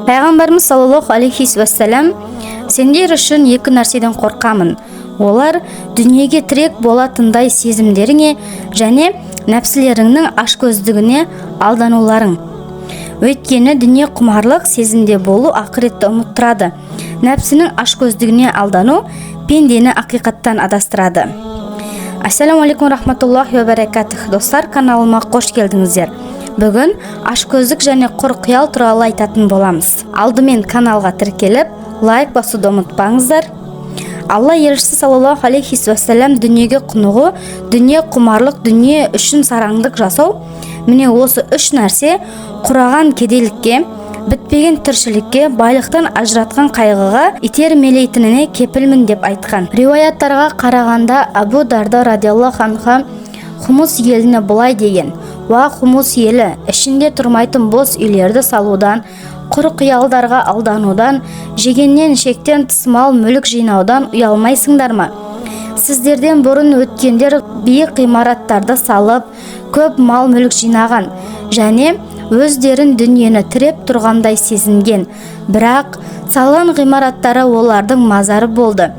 Пайғамбарымыз саллаллаху алейхи уассалам: «Сендер үшін екі нәрседен қорқамын. Олар дүниеге тірек болатындай сезімдеріңе және нәпсілеріңнің ашкөздігіне алдануларың. Өйткені дүние құмарлық сезімде болу ақыретті ұмыттырады. Нәпсінің ашкөздігіне алдану пендені ақиқаттан адастырады». Ассаламу алейкум рахматуллахи ва баракатух. Достар, каналыма қош келдіңіздер. Бүгін ашкөздік және құр қиял туралы айтатын боламыз. Алдымен каналға тіркеліп, лайк басуды ұмытпаңыздар. Алла елшісі саллаллаху алейхи уассалам: «Дүниеге құнығу, дүние құмарлық, дүние үшін сараңдық жасау — міне, осы үш нәрсе құраған кедейлікке, бітпеген тіршілікке, байлықтан ажыратқан қайғыға итермелейтініне кепілмін», — деп айтқан. Риуаяттарға қарағанда, Абу Дарда радиаллаху анха Хумус еліне былай деген: «Уа, Хумус елі, ішінде тұрмайтын бос үйлерді салудан, құр қиялдарға алданудан, жегеннен шектен тыс мал мүлік жинаудан ұялмайсыңдар ма? Сіздерден бұрын өткендер биік ғимараттарды салып, көп мал мүлік жинаған және өздерін дүниені тіреп тұрғандай сезінген. Бірақ салған ғимараттары олардың мазары болды.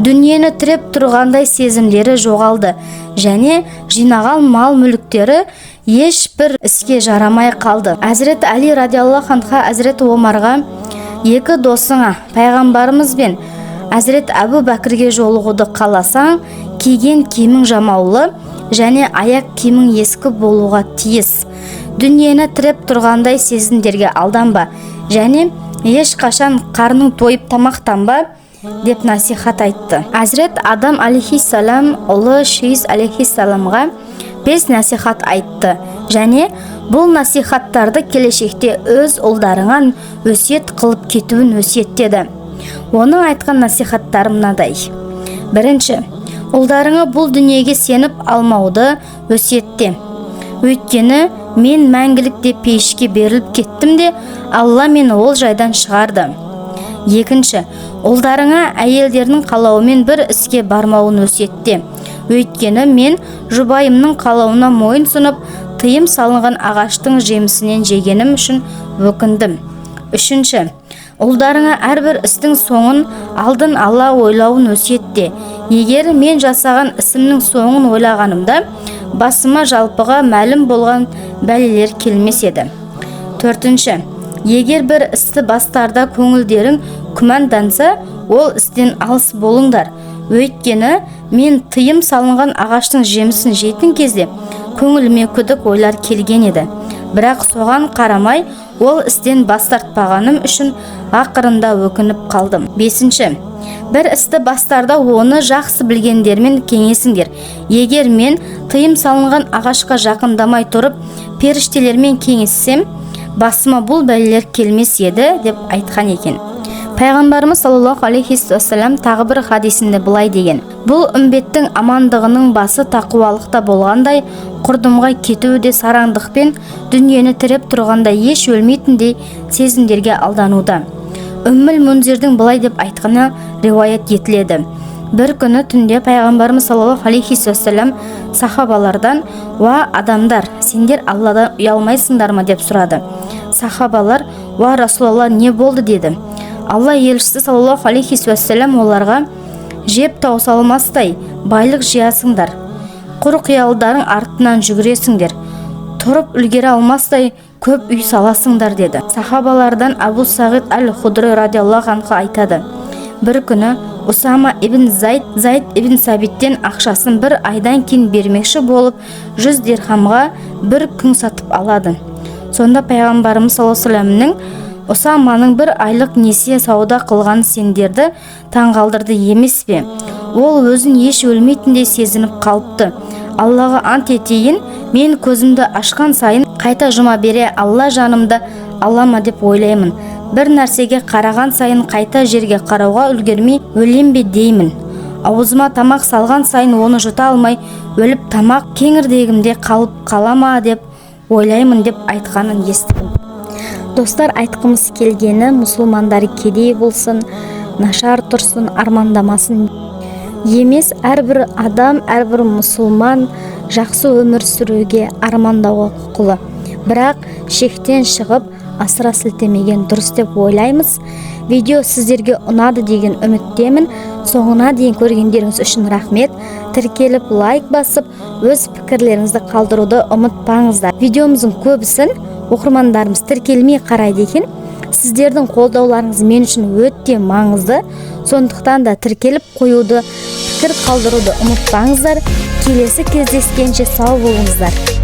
Дүниені тіреп тұрғандай сезімдері жоғалды және жинаған мал мүліктері ешбір іске жарамай қалды». Әзірет Әли радиаллаху анха Әзірет Омарға: «Екі досыңа, пайғамбарымыз бен Әзірет Әбу Бәкірге жолығуды қаласаң, киген киімің жамаулы және аяқ киімің ескі болуға тиіс. Дүниені тіреп тұрғандай сезімдерге алданба және ешқашан қарның тойып тамақтанба», — деп насихат айтты. Әзірет Адам алейхиссалам ұлы Шиз алейхиссаламға бес насихат айтты және бұл насихаттарды келешекте өз ұлдарыңа өсиет қылып кетуін өсиеттеді. Оның айтқан насихаттары мынадай: Бірінші, ұлдарыңа бұл дүниеге сеніп алмауды өсиетте. Өйткені мен мәңгілік деп пейішке беріліп кеттім де, Алла мені ол жайдан шығарды. Екінші, ұлдарыңа әйелдердің қалауымен бір іске бармауын өсиетте. Өйткені мен жұбайымның қалауына мойын сұнып, тыйым салынған ағаштың жемісінен жегенім үшін өкіндім. Үшінші, ұлдарыңа әрбір істің соңын алдын ала ойлауын өсиетте. Егер мен жасаған ісімнің соңын ойлағанымда, басыма жалпыға мәлім болған бәлелер келмес еді. Төртінші, егер бір істі бастарда көңілдерің күмәнданса, ол істен алыс болыңдар. Өйткені мен тыйым салынған ағаштың жемісін жейтін кезде көңіліме күдік ойлар келген еді. Бірақ соған қарамай, ол істен бас тартпағаным үшін ақырында өкініп қалдым. Бесінші, бір істі бастарда оны жақсы білгендермен кеңесіңдер. Егер мен тыйым салынған ағашқа жақындамай тұрып періштелермен кеңессем, басыма бұл бәлелер келмес еді, деп айтқан екен. Пайғамбарымыз саллаллаху алейхи уассалам тағы бір хадисінде былай деген: «Бұл үмбеттің амандығының басы тақуалықта болғандай, құрдымға кетуі де сараңдықпен дүниені тіреп тұрғандай еш өлмейтіндей сезімдерге алдануда». Үмміл Мунзирдің былай деп айтқаны риуаят етіледі: Бір күні түнде пайғамбарымыз саллаллаху алейхи уассалам сахабалардан: «Уа, адамдар, сендер Алладан ұялмайсыңдар ма?» — деп сұрады. Сахабалар: «Уа, Расулалла, не болды?» — деді. Алла елшісі саллаллаху алейхи уассалам оларға: «Жеп тауыса алмастай байлық жиясыңдар, құр қиялдарың артынан жүгіресіңдер, тұрып үлгере алмастай көп үй саласыңдар», — деді. Сахабалардан Абу Сағид әл Худри радиаллаху анху айтады: Бір күні Усама ибн Зайд Зайд ибн Сабиттен ақшасын бір айдан кейін бермекші болып, 100 дирхамға бір күң сатып алады. Сонда пайғамбарымыз саллаллаху алейхи «Усаманың бір айлық несие сауда қылған сендерді таңғалдырды емес пе? Ол өзін еш өлмейтіндей сезініп қалыпты. Аллаға ант етейін, мен көзімді ашқан сайын қайта жұма бере Алла жанымды ала ма деп ойлаймын. Бір нәрсеге қараған сайын қайта жерге қарауға үлгермей өлем бе деймін. Аузыма тамақ салған сайын оны жұта алмай өліп, тамақ кеңірдегімде қалып қала ма деп ойлаймын», — деп айтқанын естідім. Достар, айтқымыз келгені: мұсылмандар кедей болсын, нашар тұрсын, армандамасын емес. Әрбір адам, әрбір мұсылман жақсы өмір сүруге, армандауға құқылы. Бірақ шектен шығып асыра сілтемеген дұрыс деп ойлаймыз. Видео сіздерге ұнады деген үміттемін. Соңына дейін көргендеріңіз үшін рахмет. Тіркеліп, лайк басып, өз пікірлеріңізді қалдыруды ұмытпаңыздар. Видеомыздың көбісін оқырмандарымыз тіркелмей қарайды екен. Сіздердің қолдауларыңыз мен үшін өте маңызды, сондықтан да тіркеліп қоюды, пікір қалдыруды ұмытпаңыздар. Келесі кездескенше сау болыңыздар.